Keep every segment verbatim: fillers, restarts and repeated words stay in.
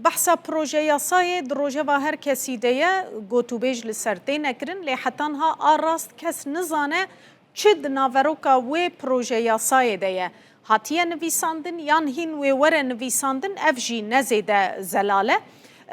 Behsa proje yasayê di rojeva her kesî de ye, gotûbêj li ser têne kirin, lê heta niha a rast kes nizane çi di naveroka wê proje yasayê de ye. Hatiye nivîsandin yan hîn wê were nivîsandin, ev jî ne zêde zelal e.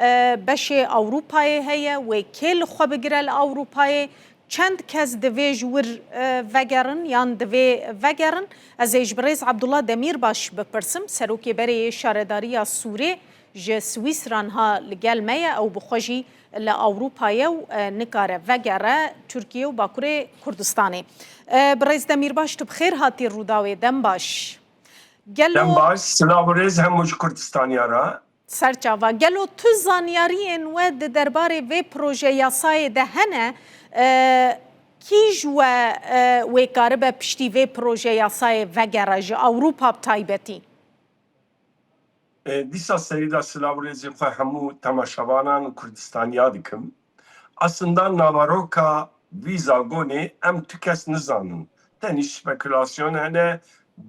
E, beşê Ewropayê heye, wê kê li xwe bigire li Ewropayê? Çend kes divê ji wir, e, vegerin yan divê vegerin? Ez ê ji birêz Abdullah Demîrbaş bipirsim, serokê berê yê Şaredariya Sûrê ji Swîsra niha li gel me ye. Ew bi xwe jî li Ewropa ye û, e, nikare vegere Tirkiye û Bakurê Kurdistanê. E, birêz Demîrbaş, tu bi xêr hatî Rûdawê. Dem baş. Gelo Dem baş, silav û rêz hemû ji Kurdistaniya re. Serçava. Gelo tu zanyariyên we di derbarê vê proje yasayê de hene, e, kî ji we, e, wê karibe piştî vê proje yasayê vegere, ji Ewropa bi taybetî? E, dîsa serî de silav û rêzê xwe hemû temaşevanan û Kurdistaniya dikim. Aslında naveroka vî zagonê em tu kes nizanin. Tenî spekulasyon hene,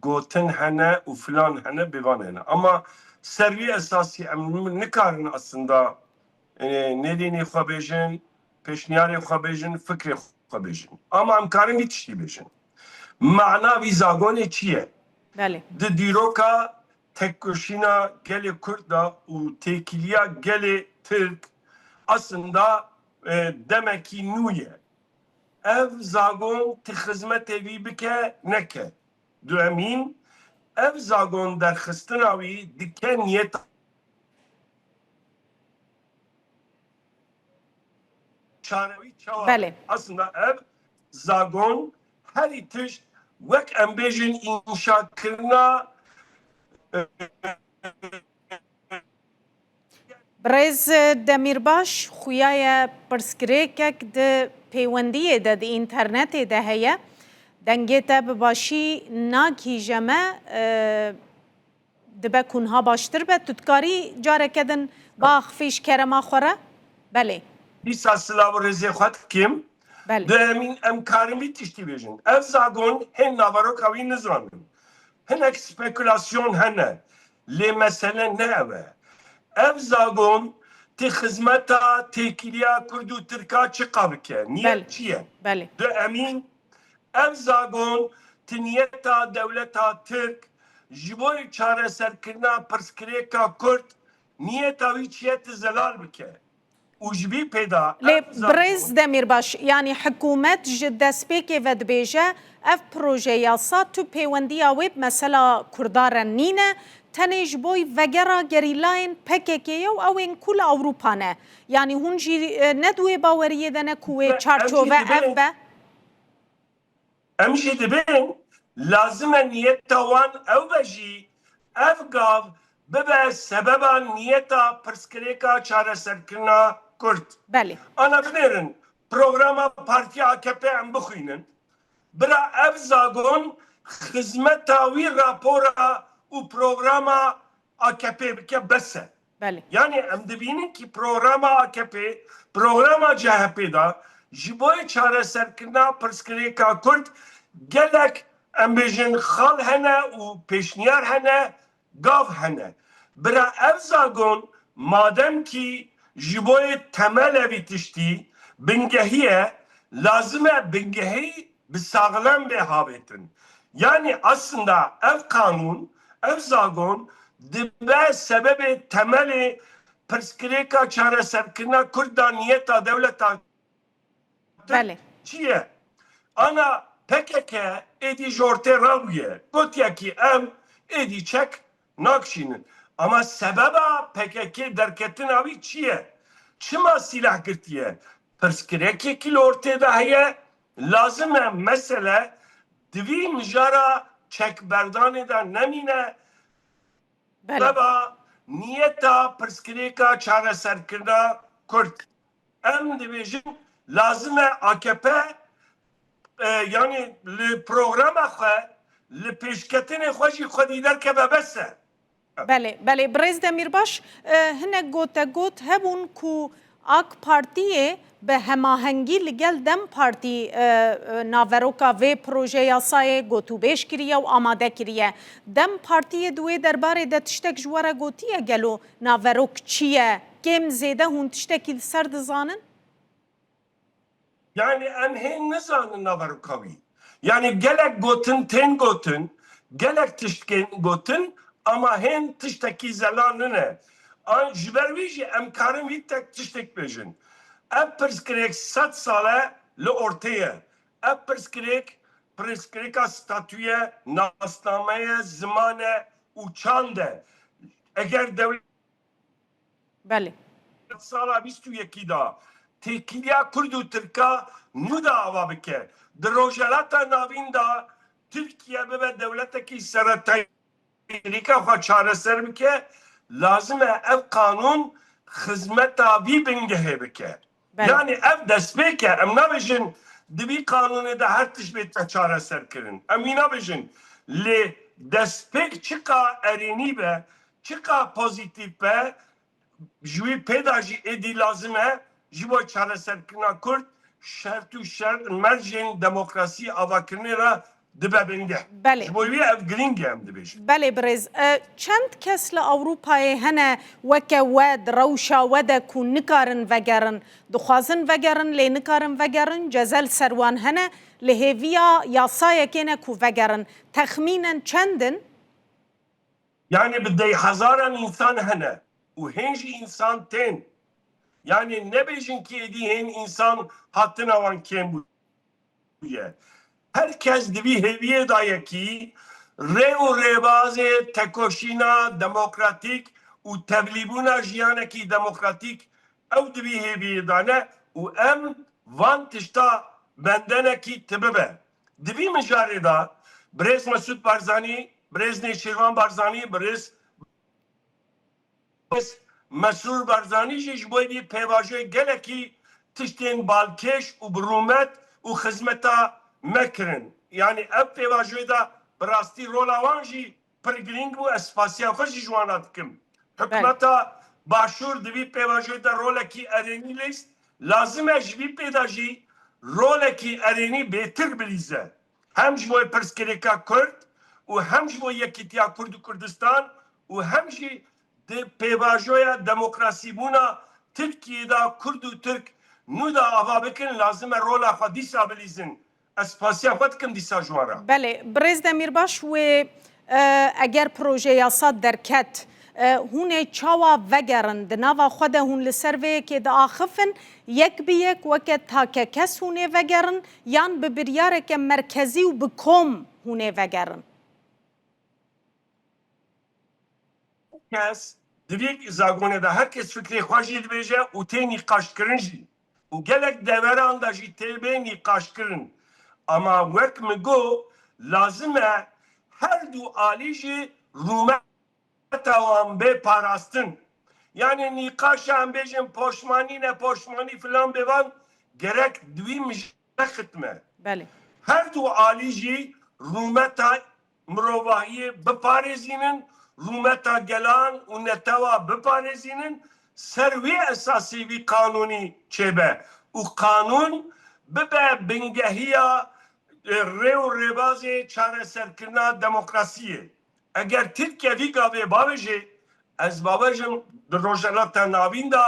gotin hene û filan hene, bêvan hene. Ama ser vî esasî em nikarin aslında, e, nedînê xwe bêjin, pêşniyarê xwe bêjin, fikrê xwe bêjin. Ama em karin vî tiştî bêjin. Mana vî zagonê çi ye? Belê. Di dîroka tekkoşîna gelê Kurd de û têkiliya gelê Tirk aslında, e, demekî nû ye. Ev zagon ti xizmetê wî bike neke. Duemîn, ev zagon derxistina wî dike niyeta çarewî çawa? Belê. Aslında ev zagon herî tişt wek em bêjin înşakirina, e, Birêz Demîrbaş, xuya ye pirsgirêkek di pêwendiyê de, di înternetê de heye. Dengê te bi başî nagihîje me, e, dibe ku niha baştir be. Tu dikarî careke din biaxifî ji kerema xwe re? Belê. Dîsa silav û rêzê xwe dikim. Belê. Duemîn, em karin vî tiştî bêjin. Ev zagon hên naveroka wî nizanin. Hinek spekulasyon hene. Lê mesele ne ev e. Ev zagon ti xizmeta têkiliya Kurd û Tirka çiqa bike? Niyet Belê. Çi ye? Belê. Duemîn, ev zagon ti niyeta dewleta Tirk ji bo çareserkirina pirsgirêka Kurd niyeta wî çi ye ti zelal bike? Û ji vî pêda Lê ev zagon birêz Demîrbaş, yanî hikûmet ji destpêkê ve dibêje, ev proje yasa tu pêwendiya wê bi mesela Kurda re nîne, tenê ji bo vegera gerîlayên P K K ye û ew ên ku li Ewropa ne. Yanî hûn jî, e, ne di wê baweriyê de ne ku wê Em jî çarçove dibên ev be? Em jî dibên, lazim e niyeta wan ew be jî, ev gav bibe sebeba niyeta pirsgirêka çareserkirina Kurd. Belê. Ana binêrin, programa Partiya A K P em bixwînin. Bira ev zagon xizmeta wî rapora û programa A K P bike, bes e. Belê. Yanî em dibînin ki programa A K P, programa C H P de ji bo çareserkirina pirsgirêka Kurd gelek, em bêjin, xal hene û pêşniyar hene, gav hene. Bira ev zagon madem ki ji bo temel evî tiştî bingehî ye, lazim e bingehî bi saxlem bê havêtin. Yanî aslında ev qanûn, ev zagon dibe sebebê temelê pirsgirêka çareserkirina Kurd da niyeta dewleta Tirk Belê. Çi ye? Ana P K K êdî ji ortê rabûye. Gotiye ki em êdî çek nakişînin. Ama sebeba P K K derketina wî çi ye? Çima sîleh girtiye? Pirsgirêkekî li ortê de heye. Lazim e mesele di vî mijara çekberdanê de nemîne. Belê. Seba niyeta pirsgirêka çareserkirina Kurd. Em dibêjin lazim e A K P, e, yanî li programa xwe, li pêşketinê xwe jî xwedî derkeve, bes e. Belê, belê. Birêz Demîrbaş, e, hinek gotegot hebûn ku AK Partiyê bi hemahengî li gel DEM Partî, e, e, naveroka vê proje yasayê gotûbêj kiriye û amade kiriye. DEM Partiyê di wê derbarê de tiştek ji we re gotiye? Gelo naverok çi ye? Kêm zêde hûn tiştekî li ser dizanin? Yani em hên nizanin naveroka wî. Yani gelek gotin tên gotin, gelek tişt tên gotin ama hên tiştekî zelal nine. An ji ber wî jî em karin vî tek tiştek bêjin. Ev pirsgirêk sed sal e li ortê ye. Ev pirsgirêk, pirsgirêka statûye, nasnameye, ziman e û çand e. Eger dewlet Belê. sala bîst û yekî de têkiliya Kurd û Tirka nû de ava bike. Di Rojhelata Navîn de Tirkiye bibe dewletekî seretayî, kêrîka xwe çareser bike, lazim e ev qanûn xizmeta vî bingehê bike. Belê. Yani ev destpêk e. Em nabêjin di vî qanûnê de her tişt bête çareser kirin. Em wî nabêjin. Lê destpêk çiqa erênî be, çiqa pozîtîf be, ji wî pê de jî êdî lazim e ji bo çareserkirina Kurd şert û şer mercên demokrasî avakirinê re dibe bingeh. Belê. Ji bo wî ev girîng e, em dibêjin. Belê birêz. E, çend kes li Ewropayê hene weke we, di rewşa we de ku nikarin vegerin? Dixwazin vegerin lê nikarin vegerin, ceze li ser wan hene, li hêviya yasayekê ne ku vegerin. Texmînen çend in? Yani bi dehhezaran însan hene û hên jî însan tên. Yani nebêjin kî êdî hên însan hatina wan kêm bûye. Her kes di vî hêviyê de ye kî rê û rêbazê tekoşîna demokratîk û tevlîbûna jiyanekî demokratîk ew di vî hêviyê de ne û em van tişta bendenekî ti bibe. Di vî mijarê de birêz Mesûd Barzanî, birêz Nêçîrvan Barzanî, birêz Mesûr Barzanî jî ji bo vî pêvajoyê gelekî tiştên balkêş û bi rûmet û xizmeta me kirin. Yanî ev pêvajoyê de bi rastî rola wan jî pir girîng bû, ez spasiya xwe jî ji wan re dikim. Hikûmeta Başûr di vî pêvajoyê de rolekî erênî lîst, lazim e ji vî pê de jî rolekî erênî bêtir bilîze. Hem ji bo pirsgirêka Kurd û hem ji bo yekîtiya Kurd û Kurdistan û hem jî di pêvajoya demokrasîbûna Tirkiyê de Kurd û Tirk nû de ava bikin, lazim e rola xwe dîsa bilîzin. Ez spasiya xwe dikim dîsa ji wan re. Belê, birêz Demîrbaş, wê, e, eger proje yasa derket, e, hûn ê çawa vegerin? Di nava xwe de hûn li ser vê yekê diaxifin, yek bi yek weke take kes hûn ê vegerin yan bi biryareke merkezî û bi kom hûn ê vegerin? Kes di vî zagonê de her kes fikrê xwe jî dibêje û tê nîqaşkirin jî. Û gelek deveran de jî tê bê nîqaşkirin. Ama wek min got, lazim e her du alî jî rûmeta wan bê parastin. Yanî nîqaşa em bêjin poşmanî ne poşmanî filan bêvan gerek di wî mijara xitme. Belê. Her du alî jî rûmeta mirovahiyê biparêzînin, rûmeta gelan û netewa biparêzînin, ser wî esasî vî qanûnî çêbe û qanûn bibe bingehiya, e, rê û rêbazê çareserkirina demokrasiyê. Eger Tirkiye vî gavê bavêje, ez bavêjim di Rojhelata Navîn de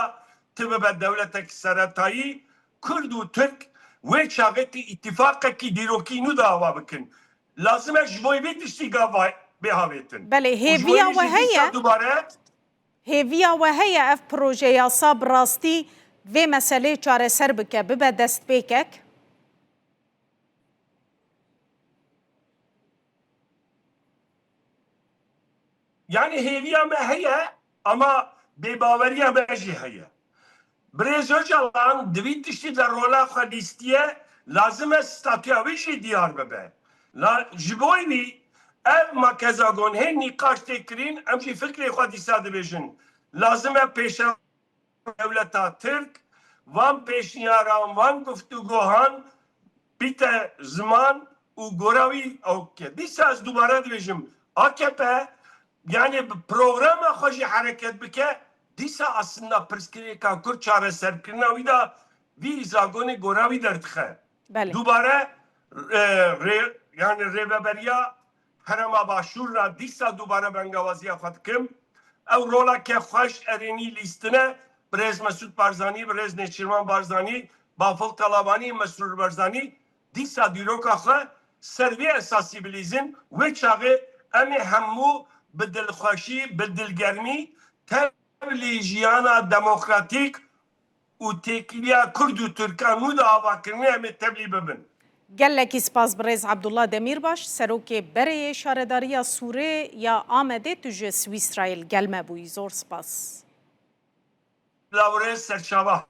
ti bibe dewletek seretayî, Kurd û Tirk wê çaxê ti îtîfaqekî dîrokî nû de ava bikin. Lazim e ji bo vê tiştî gava bê havêtin. Belê, hêviya we heye? Dubare. Hêviya we heye ev proje yasa bi rastî vê meselê çareser bike, bibe destpêkek? Yani hêviya me heye ama bêbaweriya me jî heye. Birêz Ocalan di vî tiştî de rola xwe lîstiye, lazim e statûya wî jî diyar bibe. La ji bo wî ev makezagon hê nîqaş tê kirîn, em jî fikrê xwe dîsa dibêjin. Lazim e pêşe dewleta Tirk van pêşniyaran, van guftûgohan bîte ziman û gora wî ew bike. Dîsa ez dubare dibêjim, A K P yani bi programa xwe jî hereket bike, Dîsa aslında pirsgirêka Kurd çareserkirina wî de vî zagonê gora wî derdixe. Belê. Dubare e, rê, yani rêveberiya Herêma Başûr ra dîsa dubare bengawaziya xwe dikim. Ew roleke xweş erênî lîstine, birêz Mesûd Barzanî, birêz Nêçîrvan Barzanî, Bafil Talabanî, Mesrûr Barzanî, dîsa dîroka xwe ser vê esasî bilîzin, wê çaxê em ê hemû bi dilxweşî, bi dilgermî tevlî jiyana demokratîk û têkiliya Kurd û Tirkan nû de avakirinê em ê tevlî bibin. Gelekî spas birêz Abdullah Demîrbaş, serokê berê yê Şaredariya Sûrê ya Amedê, tu ji Swîsrayê li gel me bûyî. Zor spas. Bila birêz serçava.